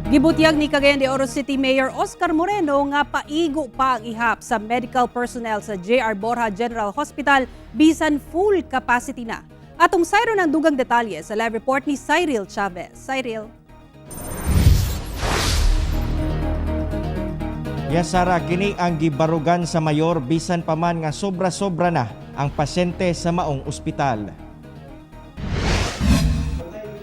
Gibutyag ni Cagayan de Oro City Mayor Oscar Moreno nga paigo pa ang ihap sa medical personnel sa JR Borja General Hospital bisan full capacity na. Atong sayro ng dugang detalye sa live report ni Cyril Chavez. Cyril. Yes, Sara, kini ang gibarugan sa mayor bisan pa man nga sobra-sobra na ang pasyente sa maong ospital.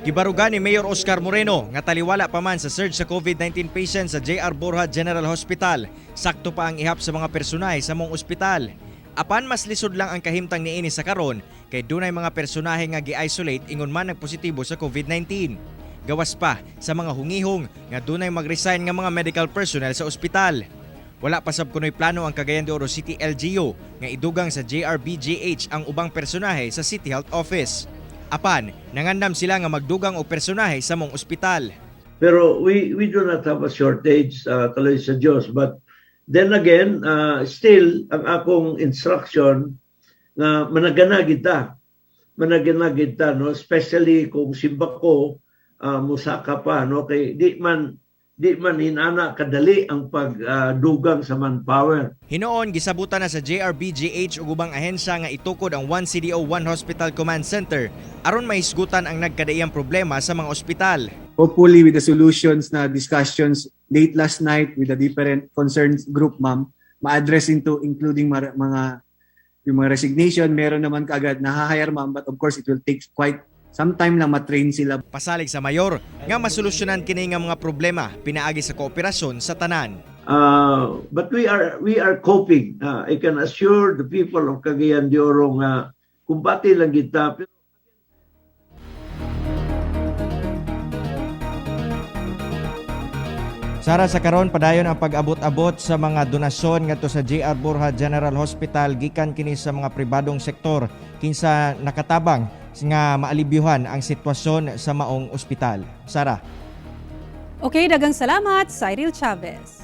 Gibarugan ni Mayor Oscar Moreno nga taliwala pa man sa surge sa COVID-19 patients sa JR Borja General Hospital. Sakto pa ang ihap sa mga personahe sa maong ospital. Apan mas lisod lang ang kahimtang niini sa karon kay dunay mga personahe nga gi-isolate ingon man nagpositibo sa COVID-19. Gawas pa sa mga hungihong nga dunay mag-resign nga mga medical personnel sa ospital. Wala pa sab kunoy plano ang Cagayan de Oro City LGU nga idugang sa JRBGH ang ubang personahe sa City Health Office. Apan, nangandam sila nga magdugang og personahe sa maong ospital. Pero we do not have a shortage, kaloy sa Diyos. But then again, still ang akong instruction nga managana kita. Managana kita, no, especially kung simbako musaka pa, no, kay di man inana kadali ang pagdugang sa manpower. Hinuon gisabutan na sa JRBGH ug ubang ahensya nga itukod ang 1 CDO 1 Hospital Command Center aron mahisgutan ang nagkadaiyang problema sa mga ospital. Hopefully with the solutions na discussions late last night with the different concerns group, ma'am, ma-address into including mga yung mga resignation, meron naman kaagad na-hire, ma'am, but of course it will take quite some time lang ma-train sila. Pasalig sa mayor nga masolusyonan kini nga mga problema pinaagi sa kooperasyon sa tanan. But we are coping. I can assure the people of Cagayan de Oro nga kumbati lang kita. Pero Sara, sa karon padayon ang pag-abot-abot sa mga donasyon ngadto sa JR Borja General Hospital gikan kini sa mga pribadong sektor kinsa nakatabang nga maalibyuhan ang sitwasyon sa maong ospital. Sara. Okay, daghang salamat, Cyril Chavez.